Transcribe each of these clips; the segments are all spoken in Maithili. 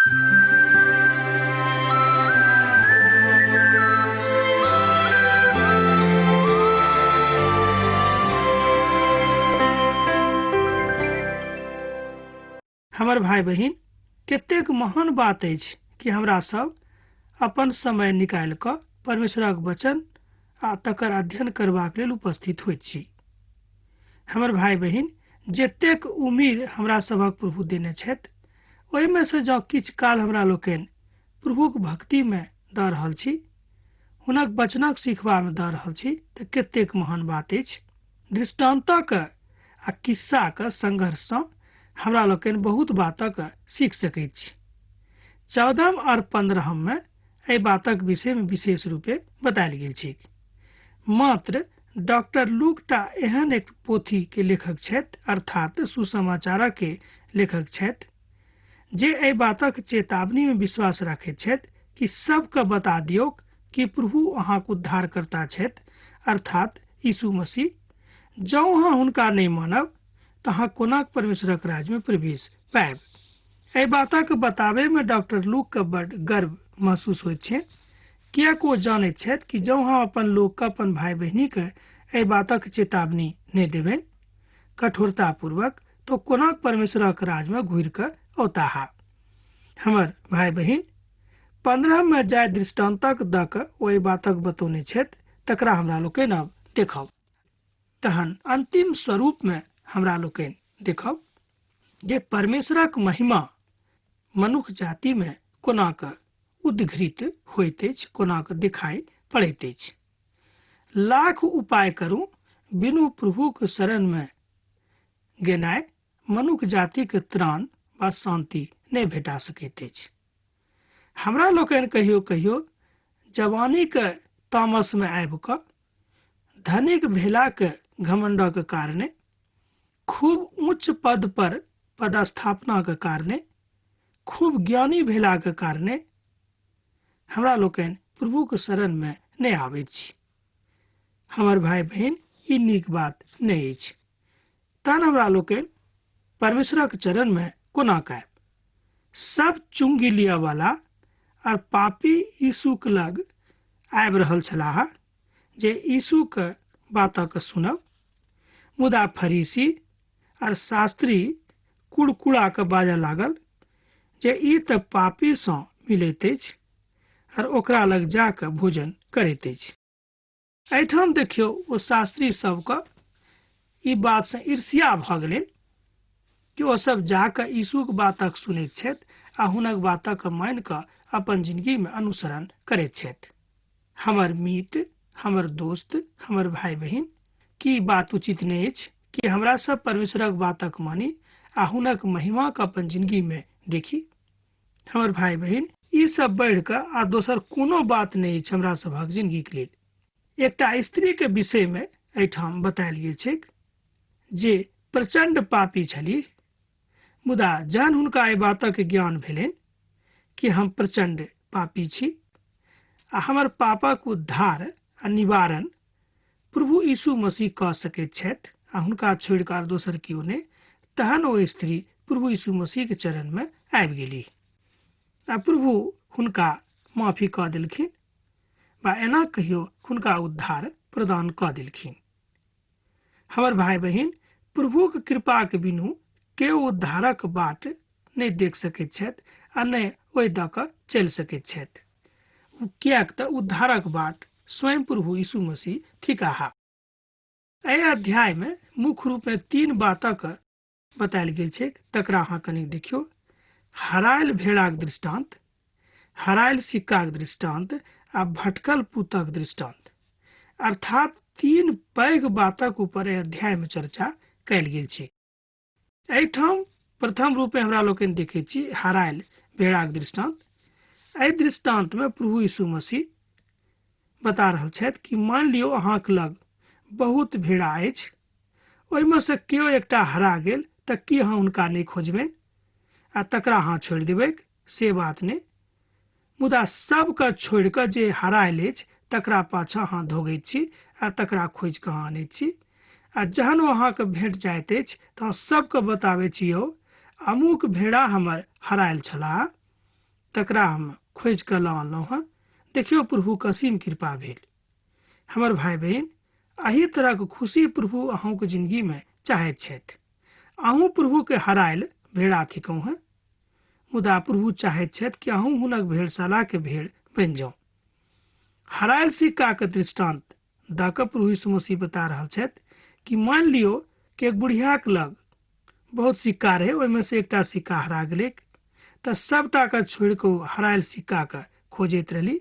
हमर भाय बहिन, कतेक महान बात अछि कि हमरा सब अपन समय निकालि कऽ परमेश्वरक वचन आ तकर अध्ययन करबाक लेल उपस्थित होइत छी। हमर भाय बहिन, जतेक उम्मीद हमरा सभक प्रभु देने छथि, ओहिमे से जँ किछु काल हमरा लोकनि प्रभुक भक्तिमे दऽ रहल छी, हुनक वचनक सिखबामे दऽ रहल छी, तऽ कतेक महान बात अछि। दृष्टान्तक आ किस्साक संघर्षसँ हमरा लोकनि बहुत बातक सीख सकैत छी। 14 आओर 15मे एहि बातक विषयमे विशेष रूपे बतायल गेल छैक। मात्र डॉक्टर लूक टा एहन एक पोथी के लेखक छथि, अर्थात सुसमाचारक के लेखक छथि, जे एहि बातक चेतावनी में विश्वास राखैत छथि कि सबके बता दियौक कि प्रभु अहाँक उद्धारकर्ता छथि, अर्थात यीशु मसीह। जँ अहाँ हुनका नहि मानब तऽ अहाँ कोना परमेश्वरक राज्य में प्रवेश पायब। एहि बातक बताबै में डॉक्टर लूक के बड गर्व महसूस होइत छनि, किएक ओ जानैत छथि कि जँ हम अपन लोकके, अपन भाय बहिनीके एहि बातक चेतावनी नहि देबनि कठोरतापूर्वक, तऽ कोना परमेश्वरक राजमे घुरि कऽ औताह। हमर भाय बहिन, 15 मे जाय दृष्टान्तक दऽ कऽ ओ एहि बातक बतौने छथि, तकरा हमरा लोकनि अब देखब। तहन अंतिम स्वरूप में हमरा लोकनि देखब जे परमेश्वरक महिमा मनुख जाति में कोना कऽ उद्घृत होइत अछि, कोना कऽ दिखाई पड़ैत अछि। लाख उपाय करू, बिनु प्रभुक शरण में गेनाइ मनुख जातिक त्राण वा शांति नहि भेटा सकैत अछि। हमरा लोकनि कहियो कहियो जवानीक तामस में आबि कऽ धनिक भेलाक घमंडक कारणे, खूब उच्च पद पर पदस्थापनाक कारणे, खूब ज्ञानी भेलाक कारणे हमरा लोकनि प्रभुक शरण में नहि आबैत छी। हमर भाय बहिन, ई नीक बात नहि अछि। तहन हमरा लोकनि परमेश्वरक चरण में कोना आयब? सब चुंगी लिअ वाला और पापी यीशुक लग आबि रहल छलाह जे यीशुक बातक सुनब, मुदा फरीसी और शास्त्री कुड़कुड़ा कऽ बाजऽ लागल जे ई तऽ पापी सँ मिलैत अछि और ओकरा लग जा कऽ भोजन करैत अछि। एहिठाम देखियौ, ओ शास्त्री सबके ई बातसँ ईर्ष्या भऽ गेलनि कि ओ सब जाकऽ यीशुक बातक सुनैत छथि आ हुनक बातक मानि कऽ अपन जिंदगीमे अनुसरण करैत छथि। हमर मीत, हमर दोस्त, हमर भाय बहिन, की ई बात उचित नहि अछि कि हमरा सब परमेश्वरक बातक मानी आ हुनक महिमाक अपन जिंदगीमे देखी? हमर भाय बहिन, ई सब बढ़ि कऽ आ दोसर कोनो बात नहि अछि हमरा सभक जिंदगीक लेल। एकटा स्त्रीके विषयमे एहिठाम बतायल गेल छैक जे प्रचंड पापी छलीह, मुदा जहन हुनका एहि बातक ज्ञान भेलनि कि हम प्रचंड पापी छी आ हमर पापक उद्धार आ निवारण प्रभु यीशु मसीह कऽ सकैत छथि आ हुनका छोड़ि कऽ आर दोसर केओ नहि, तहन ओ स्त्री प्रभु यीशु मसीहके चरणमे आबि गेलीह आ प्रभु हुनका माफी कऽ देलखिन वा एना कहियो हुनका उद्धार प्रदान कऽ देलखिन। हमर भाय बहिन, प्रभुक कृपाक बिनु केओ उद्धारक बाट नहि देख सकैत छथि आ नहि ओहि दऽ कऽ चलि सकैत छथि, किएक तऽ उद्धारक बाट स्वयं प्रभु यीशु मसीह थिकाह। एहि अध्यायमे मुख्य रूपमे 3 बातक बतायल गेल छैक, तकरा अहाँ कनिक देखियौ। हरायल भेड़ाक दृष्टांत, हरायल सिक्काक दृष्टांत आ भटकल पुतक दृष्टांत, अर्थात 3 पैघ बातक ऊपर एहि अध्यायमे चर्चा कयल गेल छै। एहिठाम प्रथम रूपे हमरा लोकनि देखैत छी हरायल भेड़ाक दृष्टांत। एहि दृष्टांतमे प्रभु यीशु मसीह बता रहल छथि कि मान लियौ अहाँक लग बहुत भेड़ा अछि, ओहिमे सँ केओ एकटा हरा गेल तऽ की अहाँ हुनका नहि खोजबनि आ तकरा अहाँ छोड़ि देबैक? से बात नहि, मुदा सबके छोड़ि कऽ जे हरायल अछि तकरा पाछाँ अहाँ धोगैत छी आ तकरा खोजि कऽ अहाँ अनैत छी आ जहन ओ अहाँके भेट जाइत अछि तऽ अहाँ सबके बताबै छी, यौ अमुक भेड़ा हमर हरायल छलाह, तकरा हम खोजि कऽ लऽ अनलहुँ हँ। देखियौ, प्रभुके असीम कृपा भेल। हमर भाय बहिन, एहि तरहक खुशी प्रभु अहूँके जिन्दगीमे चाहैत छथि। अहूँ प्रभुके हरायल भेड़ा थिकहुँ हँ, मुदा प्रभु चाहैत छथि कि अहूँ हुनक भेड़शालाके भेड़ बनि जाउ। हरायल सिक्काके दृष्टान्त दऽ कऽ प्रभु यीशु मसीह बता रहल छथि कि मानि लियौ कि एक बुढ़ियाके लग बहुत सिक्का रहै, ओहिमे से एकटा सिक्का हरा गेलैक, तऽ सभटाके छोड़ि कऽ ओ हरायल सिक्काके खोजैत रहली।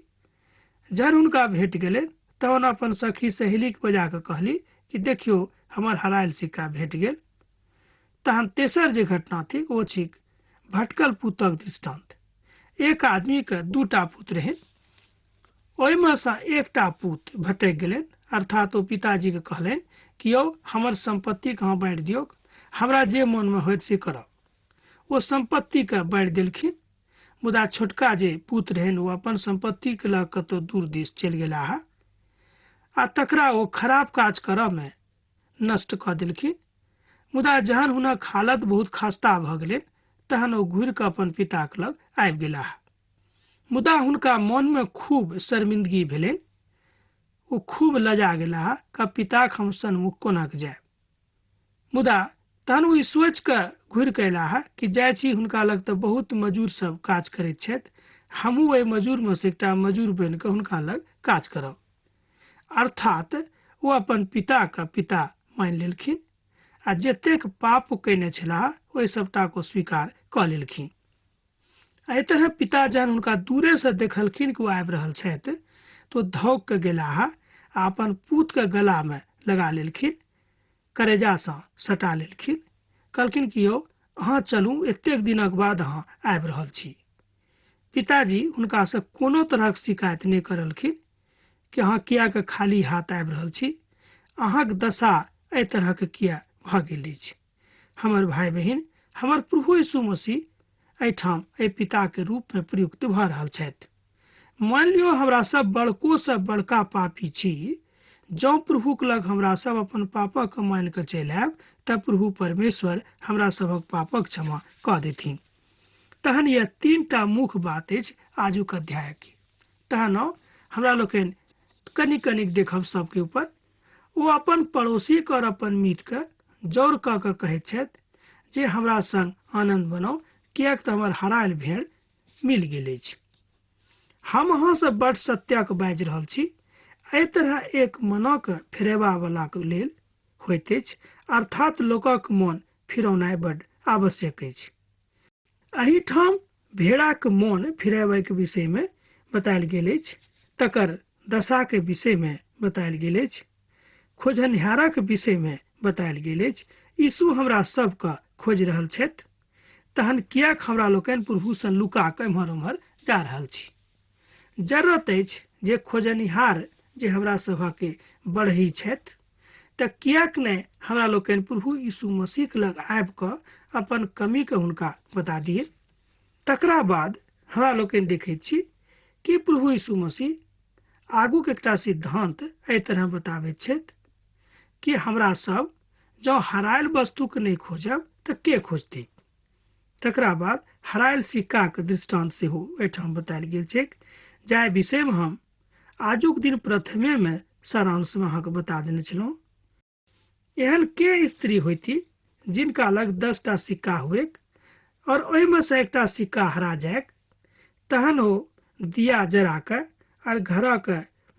जहन हुनका भेट गेलै तहन अपन सखी सहेलीके बजा कऽ कहली कि देखियौ, हमर हरायल सिक्का भेट गेल। तहन तेसर जे घटना थिक ओ छिक भटकल पुतक दृष्टान्त। एक आदमीके दूटा पुत रहनि, ओहिमे सँ एकटा पूत भटकि गेलनि, अर्थात ओ पिताजीके कहलनि कि यौ, हमर सम्पत्तिके अहाँ बाँटि दियौक, हमरा जे मोनमे होयत से करब। ओ सम्पत्तिके बाँटि देलखिन, मुदा छोटका जे पूत रहनि ओ अपन सम्पत्तिके लऽ कतहु दूर दिस चलि गेलाह आ तकरा ओ खराब काज करऽमे नष्ट कऽ देलखिन। मुदा जहन हुनक हालत बहुत खस्ता भऽ गेलनि तहन ओ घुरि कऽ अपन पिताक लग आबि गेलाह। मुदा हुनका मोनमे खूब शर्मिंदगी भेलनि। ओ खूब लजा गेलाह कि पिताक हम सन्मुख कोना कऽ जायब। मुदा तहन ओ ई सोचि कऽ घुरि कऽ अयलाह कि जाइ छी हुनका लग तऽ बहुत मजूर सब काज करैत छथि, हमहूँ ओहि मजूरमे सँ एकटा मजूर बनि कऽ हुनका लग काज करब। अर्थात ओ अपन पिताके पिता मानि लेलखिन आ जतेक पाप कयने छलाह ओहि सभटाके ओ स्वीकार कऽ लेलखिन। एहि तरह पिता जहन हुनका दूरेसँ देखलखिन कि ओ आबि रहल छथि तऽ ओ धौक कऽ गेलाह आ अपन पूतके गलामे लगा लेलखिन, करेजासँ सटा लेलखिन। कहलखिन कि यौ, अहाँ चलू, एतेक दिनक बाद अहाँ आबि रहल छी। पिताजी हुनकासँ कोनो तरहक शिकायत नहि करलखिन कि अहाँ किएक खाली हाथ आबि रहल छी, अहाँक दशा एहि तरहक किए भऽ गेल अछि। हमर भाय बहिन, हमर प्रभु यीशु मसीह एहिठाम एहि पिताके रूपमे प्रयुक्त भऽ रहल छथि। मानि लियौ हमरा सब बड़कोसँ बड़का पापी छी, जँ प्रभुक लग हमरा सब अपन पापक मानि कऽ चलि आयब तऽ प्रभु परमेश्वर हमरा सभक पापक क्षमा कऽ देथिन। तहन यह तीनटा मुख्य बात अछि आजुक अध्यायके। तहन हमरा लोकनि कनि कनिक देखब सबके ऊपर। ओ अपन पड़ोसीके और अपन मित्रके जौर कऽ कऽ कहैत छथि जे हमरा संग आनन्द बनाउ, किएक तऽ हमर हरायल भेड़ मिल गेल अछि। हम अहाँसँ बड्ड सत्यक बाजि रहल छी। एहि तरह एक मनक फिरेबावलाक लेल होइत अछि, अर्थात लोकक मन फिरौनाइ बड्ड आवश्यक अछि। एहिठाम भेड़ाक मोन फिरेबैके विषयमे बतायल गेल अछि, तकर दशाके विषयमे बतायल गेल अछि, खोजनिहारक विषयमे बतायल गेल अछि। यीशु हमरा सबके खोजि रहल छथि, तहन किएक हमरा लोकनि प्रभुसँ लुका कऽ एम्हर ओम्हर जा रहल छी? जरूरत अछि जे खोजनिहार जे हमरा सभके बढ़ही छथि, तऽ किएक नहि हमरा लोकनि प्रभु यीशु मसीहके लग आबि कऽ अपन कमीके हुनका बता दिए। तकरा बाद हमरा लोकनि देखैत छी कि प्रभु यीशु मसीह आगूके एकटा सिद्धांत एहि तरह बताबैत छथि कि हमरा सब जँ हरायल वस्तुके नहि खोजब तऽ के खोजतै। तकरा बाद हरायल सिक्काके दृष्टांत सेहो एहिठाम बतायल गेल छैक, जाहि विषयमे हम आजुक दिन प्रथमेमे सारांशमे अहाँके बता देने छलहुँ। एहन के स्त्री होती जिनका लग 10टा सिक्का हुएक और ओहिमे से एकटा सिक्का हरा जायक, तहन ओ दिया जरा कऽ और घरक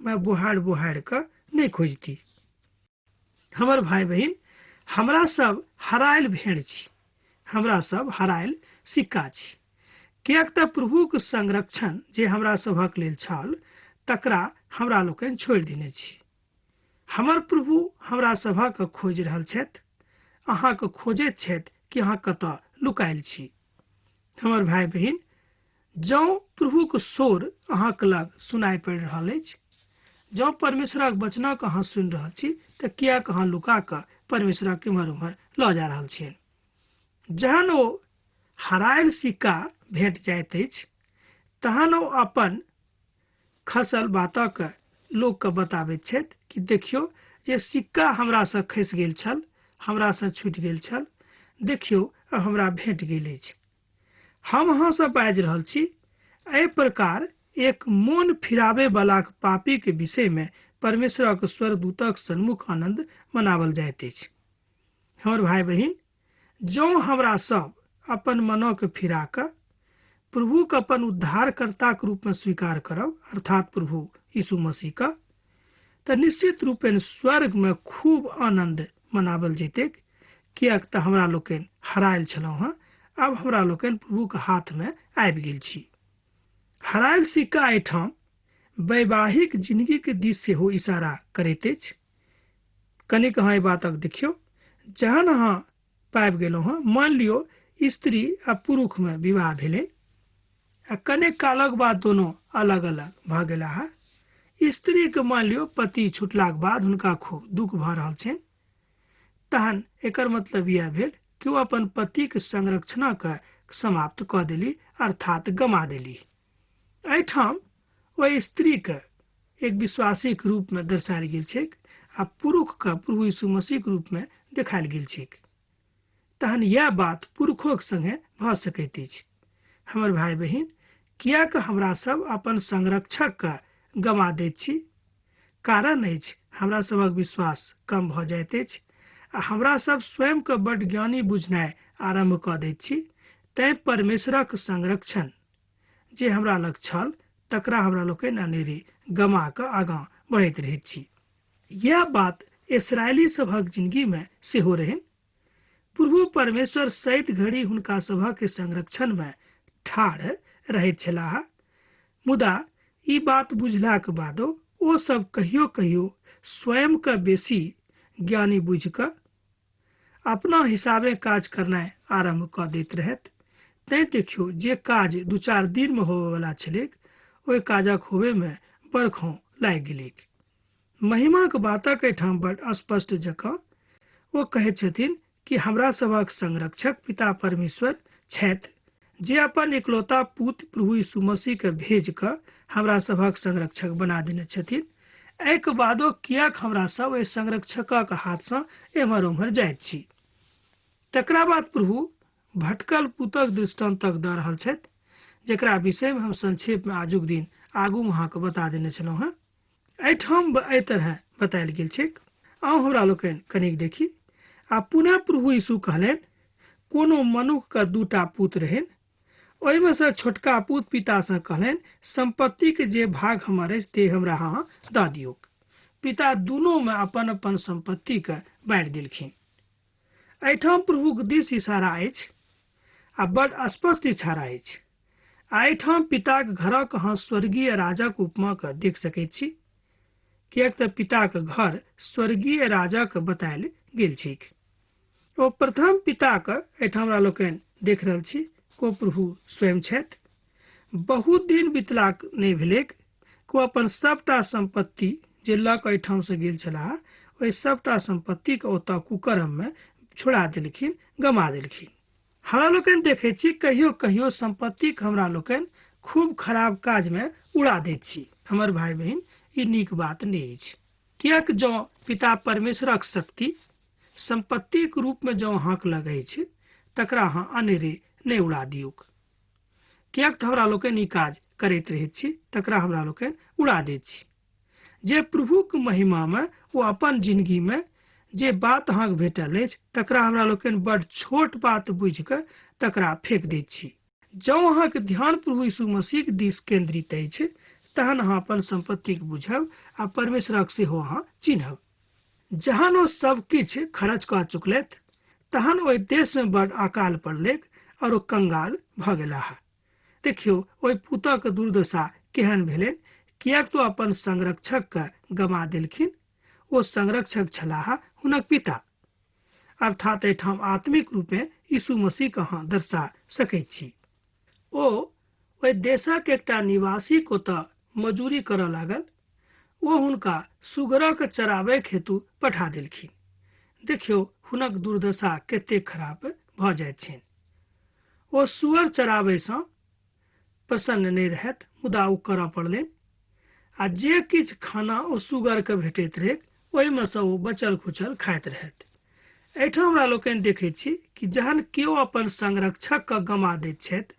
मे बुहारि बुहारि कऽ नहि खोजती। हमर भाय बहिन, हमरा सब हरायल भेड़ छी, हमरा सब हरायल सिक्का छी, किएक तऽ प्रभुक संरक्षण जे हमरा सभक लेल छल तकरा हमरा लोकनि छोड़ि देने छी। हमर प्रभु हमरा सभक खोजि रहल छथि, अहाँके खोजैत छथि कि अहाँ कतऽ लुकायल छी। हमर भाय बहिन, जँ प्रभुक स्वर अहाँके लग सुनाइ पड़ि रहल अछि, जँ परमेश्वरक वचनक अहाँ सुनि रहल छी, तऽ किएक अहाँ लुका कऽ परमेश्वरक इम्हर उम्हर लऽ जा रहल छियनि? जहन ओ हरायल सिक्का भेट जाइत अछि तहन ओ अपन खसल बातक लोकके बताबैत छथि कि देखियौ जे सिक्का हमरासँ खसि गेल छल, हमरासँ छूटि गेल छल, देखियौ अब हमरा भेट गेल अछि। हम अहाँसँ बाजि रहल छी, एहि प्रकार एक मोन फिराबै बलाक पापीक विषयमे परमेश्वरक स्वर्गदूतक सन्मुख आनन्द मनावल जाइत अछि। हमर भाइ बहिन, जँ हमरा सब अपन मनक फिरा कऽ प्रभुके अपन उद्धारकर्ताक रूपमे स्वीकार करब, अर्थात प्रभु यीशु मसीहके, तऽ निश्चित रूपेण स्वर्गमे खूब आनन्द मनावल जैतैक, किएक तऽ हमरा लोकनि हरायल छलहुँ हँ, आब हमरा लोकनि प्रभुके हाथमे आबि गेल छी। हरायल सिक्का एहिठाम वैवाहिक जिनगीके दिस सेहो इशारा करैत अछि। कनिक अहाँ एहि बातक देखियौ, जहन अहाँ पाबि गेलहुँ हँ, मानि लियौ स्त्री आ पुरुषमे विवाह भेलनि आ कनेक कालक बाद दोनो अलग अलग भऽ गेलाह। स्त्रीके मानि लियौ पति छुटलाक बाद हुनका खूब दुःख भऽ रहल छनि, तहन एकर मतलब इएह भेल कि ओ अपन पतिक संरक्षणके समाप्त कऽ देली, अर्थात गमा देली। एहिठाम ओहि स्त्रीके एक विश्वासीक रूपमे दर्शायल गेल छैक आ पुरुषके प्रभु यीशु मसीहक रूपमे देखायल गेल छैक। तहन इएह बात पुरुषोक संगे भऽ सकैत अछि। हमर भाइ बहिन, किएक हमरा सब अपन संरक्षकके गमा दैत छी? कारण अछि हमरा सभक विश्वास कम भऽ जाइत अछि आ हमरा सब स्वयंके बड्ड ज्ञानी बुझनाइ आरम्भ कऽ दैत छी। तैँ परमेश्वरक संरक्षण जे हमरा लग छल तकरा हमरा लोकनि अनेरे गमा कऽ आगाँ बढ़ैत रहैत छी। इएह बात इसराइली सभक जिनगीमे सेहो रहनि। प्रभु परमेश्वर सैत घड़ी हुनका सभक संरक्षणमे ठाढ़ रहैत छलाह, मुदा ई बात बुझलाक बादो ओ सब कहियो कहियो स्वयंके बेसी ज्ञानी बुझि कऽ अपना हिसाबे काज करनाइ आरम्भ कऽ दैत रहथि। तैँ देखियौ, जे काज 2-4 दिनमे होबयवला छलैक ओहि काजक होबयमे बरखों लागि गेलैक। महिमाक बातक एहिठाम बड स्पष्ट जकाँ ओ कहैत छथिन कि हमरा सभक संरक्षक पिता परमेश्वर छथि, जे अपन इकलौता पुत्र प्रभु यीशु मसीहके भेज कऽ हमरा सभक संरक्षक बना देने छथिन। एहिके बादो किएक हमरा सब एहि संरक्षकक हाथसँ एम्हर ओम्हर जाइत छी? तकरा बाद प्रभु भटकल पुतक दृष्टान्तक दऽ रहल छथि, जकरा विषयमे हम संक्षेपमे आजुक दिन आगूमे अहाँके बता देने छलहुँ हँ। एहिठाम एहि तरह बतायल गेल छैक। आउ हमरा लोकनि कनिक देखी। आ पुनः प्रभु यीशु कहलनि, कोनो मनुखके 2 पुत्र रहनि, ओहिमे सँ छोटका पुत पितासँ कहलनि, सम्पत्तिके जे भाग हमर अछि ते हमरा अहाँ दऽ दियौक। पिता दुनूमे अपन अपन सम्पत्तिके बाँटि देलखिन। एहिठाम प्रभुक दिस इशारा अछि आ बड स्पष्ट इशारा अछि। आ एहिठाम पिताक घरक अहाँ स्वर्गीय राजक उपमाके देख सकैत छी, किएक तऽ पिताक घर स्वर्गीय राजक बतायल गेल छैक। ओ प्रथम पिताक एहिठाम हमरा लोकनि देख रहल छी, को प्रभु स्वयं छथि। बहुत दिन बितलाक नहि भेलैक कि ओ अपन सबटा सम्पत्ति जे लऽ कऽ एहिठामसँ गेल छलाह ओहि सबटा सम्पत्तिके ओतऽ कुकर्ममे छोड़ा देलखिन, गमा देलखिन। हमरा लोकनि देखै छी कहियो कहियो सम्पत्तिके हमरा लोकनि खूब खराब काजमे उड़ा दैत छी। हमर भाइ बहिन, ई नीक बात नहि अछि। किएक जँ पिता परमेश्वरक शक्ति सम्पत्तिक रूपमे जँ अहाँके लग अछि तकरा अहाँ अनेरे नहि उड़ा दियौक। किएक तऽ हमरा लोकनि ई काज करैत रहैत छी, तकरा हमरा लोकनि उड़ा दैत छी। जे प्रभुक महिमामे ओ अपन जिनगीमे जे बात अहाँके भेटल अछि तकरा हमरा लोकनि बड छोट बात बुझि कऽ तकरा फेक दैत छी। जँ अहाँके ध्यान प्रभु यीशु मसीहक दिस केन्द्रित अछि तहन अहाँ अपन सम्पत्तिके बुझब आ परमेश्वरक सेहो अहाँ चिन्हब। जहन ओ सब किछु खर्च कऽ चुकलथि तहन ओहि देशमे बड अकाल पड़लैक और ओ कंगाल भऽ गेलाह। देखियौ ओहि पुतक दुर्दशा केहन भेलनि, किएक तऽ अपन संरक्षकके गमा देलखिन। ओ संरक्षक छलाह हुनक पिता, अर्थात एहिठाम आत्मिक रूपे यीशु मसीहके अहाँ दर्शा सकैत छी। ओ ओहि देशक एकटा निवासीक ओतऽ मजूरी करऽ लागल। ओ हुनका सुगरक चराबैक हेतु पठा देलखिन। देखियौ हुनक दुर्दशा कतेक खराब भऽ जाइत छनि। ओ सुअर चराबैसँ प्रसन्न नहि रहथि, मुदा ओ करऽ पड़लनि। आ जे किछु खाना ओ सुगरके भेटैत रहैक ओहिमे सँ ओ बचल खुचल खाइत रहथि। एहिठाम हमरा लोकनि देखैत छी कि जहन केओ अपन संरक्षकके गमा दैत छथि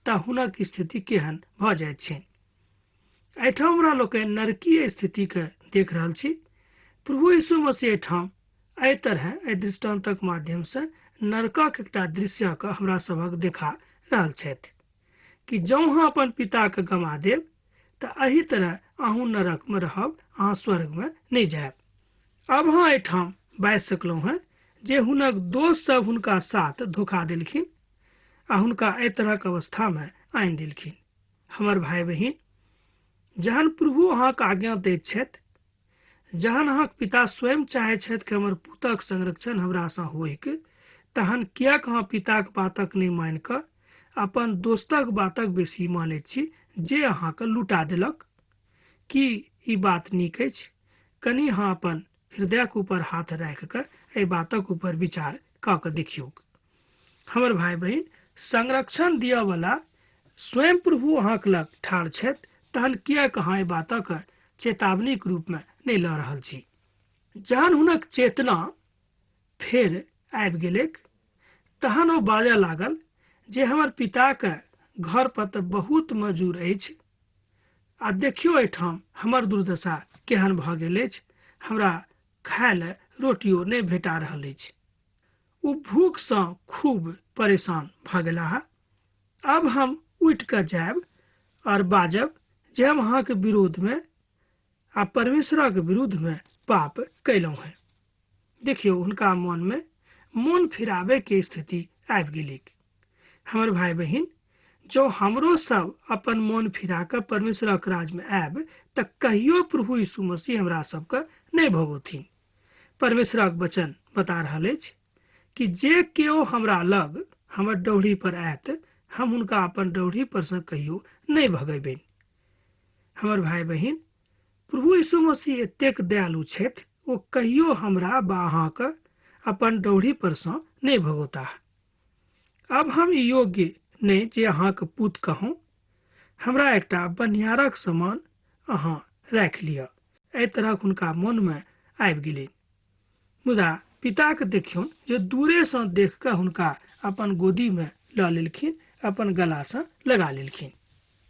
तऽ हुनक स्थिति केहन भऽ जाइत छनि। एहिठाम हमरा लोकनि नरकीय स्थितिके देख रहल छी। प्रभु यीशु मसीह एहिठाम एहि तरहे एहि दृष्टान्तक माध्यमसँ नरकक एकटा दृश्यके हमरा सभक देखा रहल छथि कि जँ अहाँ अपन पिताके गमा देब तऽ एहि तरह अहूँ नरकमे रहब, अहाँ स्वर्गमे नहि जायब। आब अहाँ एहिठाम बाजि सकलहुँ हेँ जे हुनक दोस्त सब हुनका साथ धोखा देलखिन आ हुनका एहि तरहक अवस्थामे आनि देलखिन। हमर भाय बहिन, जहन प्रभु अहाँके आज्ञा दैत छथि, जहन अहाँक पिता स्वयं चाहै छथि कि हमर पुतक संरक्षण हमरासँ होइक, तहन किएक अहाँ पिताक बातक नहि मानि कऽ अपन दोस्तक बातक बेसी मानैत छी जे अहाँके लुटा देलक? की ई बात नीक अछि? कनि अहाँ अपन हृदयक ऊपर हाथ राखि कऽ एहि बातक ऊपर विचार कऽ कऽ देखियौक। हमर भाय बहिन, संरक्षण दिअवला स्वयं प्रभु अहाँक लग ठाढ़ छथि, तहन किएक अहाँ एहि बातक चेतावनीक रूपमे नहि लऽ रहल छी? जहन हुनक चेतना फेर आबि गेलैक तहन ओ बाजऽ लागल जे हमर पिताक घर पर तऽ बहुत मजूर अछि आ देखियौ एहिठाम हमर दुर्दशा केहन भऽ गेल अछि, हमरा खाय लए रोटियो नहि भेटा रहल अछि। ओ भूखसँ खूब परेशान भऽ गेलाह। आब हम उठि कऽ जायब आओर बाजब जे हम अहाँके विरोधमे आ परमेश्वरक विरुद्धमे पाप कयलहुँ हेँ। देखियौ, हुनका मोनमे मोन फिराबैके स्थिति आबि गेलैक। हमर भाय बहिन, जँ हमरो सब अपन मोन फिरा कऽ परमेश्वरक राजमे आयब तऽ कहियो प्रभु यीशु मसीह हमरा सबके नहि भगौथिन। परमेश्वरक वचन बता रहल अछि कि जे केओ हमरा लग हमर डौढ़ी पर आयत, हम हुनका अपन डौढ़ी पर सँ कहियो नहि भगेबनि। हमर भाय बहिन, प्रभु यीशु मसीह एतेक दयालु छथि, ओ कहियो हमरा बा अहाँके अपन डौढ़ी पर सँ नहि भगौताह। आब हम ई योग्य नहि जे अहाँके पूत कहूँ, हमरा एकटा बनिहारक समान अहाँ राखि लिअ। एहि तरहक हुनका मोनमे आबि गेलनि। मुदा पिताके देखियौन जे दूरेसँ देख कऽ हुनका अपन गोदीमे लऽ लेलखिन, अपन गलासँ लगा लेलखिन।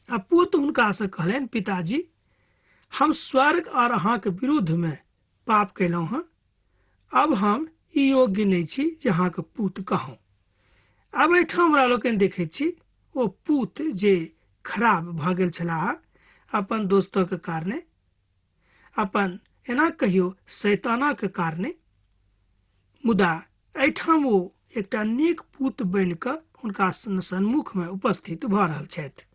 आ पूत हुनकासँ कहलनि, पिताजी, हम स्वर्ग आओर अहाँके विरुद्धमे पाप कयलहुँ हँ, आब हम ई योग्य नहि छी जे अहाँके पूत कहूँ। आब एहिठाम हमरा लोकनि देखैत छी ओ पूत जे खराब भऽ गेल छलाह अपन दोस्तक कारणे, अपन एना कहियो शैतानक कारणे, मुदा एहिठाम ओ एकटा नीक पूत बनि कऽ हुनका सन्मुखमे उपस्थित भऽ रहल छथि।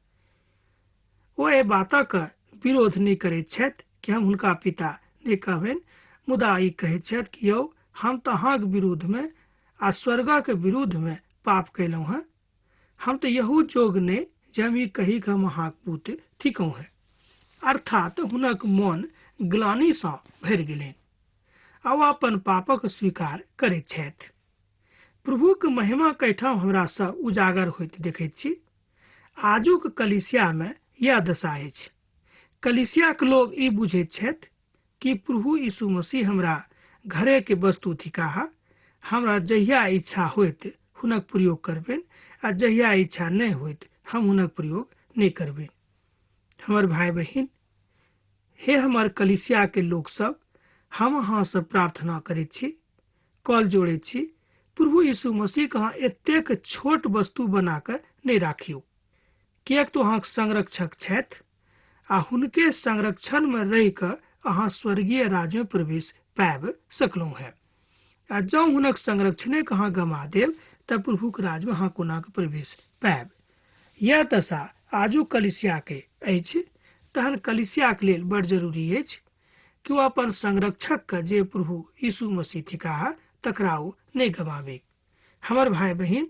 ओ एहि बातक विरोध नहि करैत छथि कि हम हुनका पिता नहि कहबनि, मुदा ई कहैत छथि कि यौ, हम तऽ अहाँक विरुद्धमे आ स्वर्गक विरुद्धमे पाप कयलहुँ हेँ, हम तऽ यहू जोग नहि जे हम ई कही कि हम अहाँक पूत थिकहुँ हेँ। अर्थात हुनक मन ग्लानिसँ भरि गेलनि आ ओ अपन पापक स्वीकार करैत छथि। प्रभुक महिमा एहिठाम हमरा सब उजागर होइत देखैत छी। आजुक कलीसियामे यैह दशा अछि। कलीसियाक लोग ई बुझैत छथि कि प्रभु यीशु मसीह हमरा घरे के वस्तु थिकाह, हमरा जहिया इच्छा होइत हुनक प्रयोग करबनि आ जहिया इच्छा नहि होइत हम हुनक प्रयोग नहि करबनि। हमर भाय बहिन, हे हमर कलीसिया के लोक सब, हम अहाँ से प्रार्थना करैत छी, कॉल जोड़ैत छी, प्रभु यीशु मसीह के अहाँ एतेक छोट वस्तु बना कऽ नहि राखियौ, किएक तऽ अहाँक संरक्षक छथि आ हुनके संरक्षण में रहि कऽ अहाँ स्वर्गीय राज्य में प्रवेश पाबि सकलहुँ हेँ। आ जँ हुनक संरक्षणे के अहाँ गमा देब तऽ प्रभुक राज्य में अहाँ कोना कऽ प्रवेश पायब। यैह दशा आजुक कलीसिया के अछि। तहन कलीसियाक लेल बड़ जरूरी अछि कि ओ अपन संरक्षक के जे प्रभु यीशु मसीह थिकाह तकरा ओ नहि गमाबैक। हमर भाय बहिन,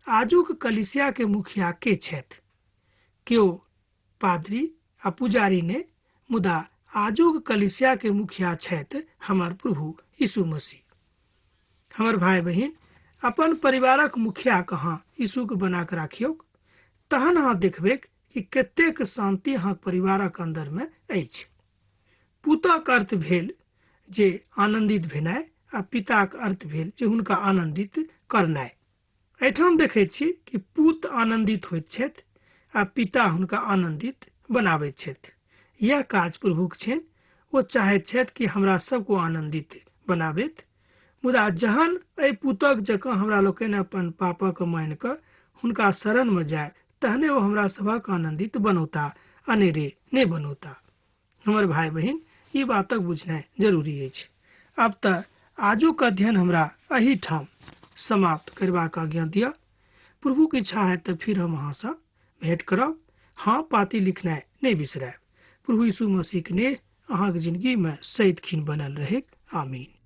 आजुक कलीसिया के मुखिया के छथि? केओ पादरी आ पुजारी नहि, मुदा आजुक कलीसिया के मुखिया छथि हमर प्रभु यीशु मसीह। हमर भाय बहिन, अपन परिवारक मुखिया के अहाँ यीशु के बना के राखियौक, तहन अहाँ देखबैक कि कतेक शांति अहाँक परिवारक अंदर में अछि। पुतक अर्थ भेल जे आनंदित भेनाइ आ पिताक अर्थ भेल जे हुनका आनंदित करनाइ। एहिठाम देखैत छी कि पूत आनंदित होइत छथि आ पिता हुनका आनन्दित बनाबैत छथि। इएह काज प्रभुक छनि। ओ चाहैत छथि कि हमरा सबको आनन्दित बनाबैत। मुदा जहन एहि पुतक जकाँ हमरा लोकनि अपन पापक मानि कऽ हुनका शरणमे जाय, तहने ओ हमरा सभक आनन्दित बनौता, अनेरे नहि बनौता। हमर भाय बहिन, ई बातक बुझनाइ जरूरी अछि। आब तऽ आजुक अध्ययन हमरा एहिठाम समाप्त करबाक आज्ञा दिअ। प्रभुक इच्छा है तऽ फिर हम अहाँसँ भेंट करब। हाँ, पाती लिखनाइ नहि बिसरायब। प्रभु यीशु मसीहक नेह अहाँक जिंदगीमे सदिखिन बनल रहैक। आमीन।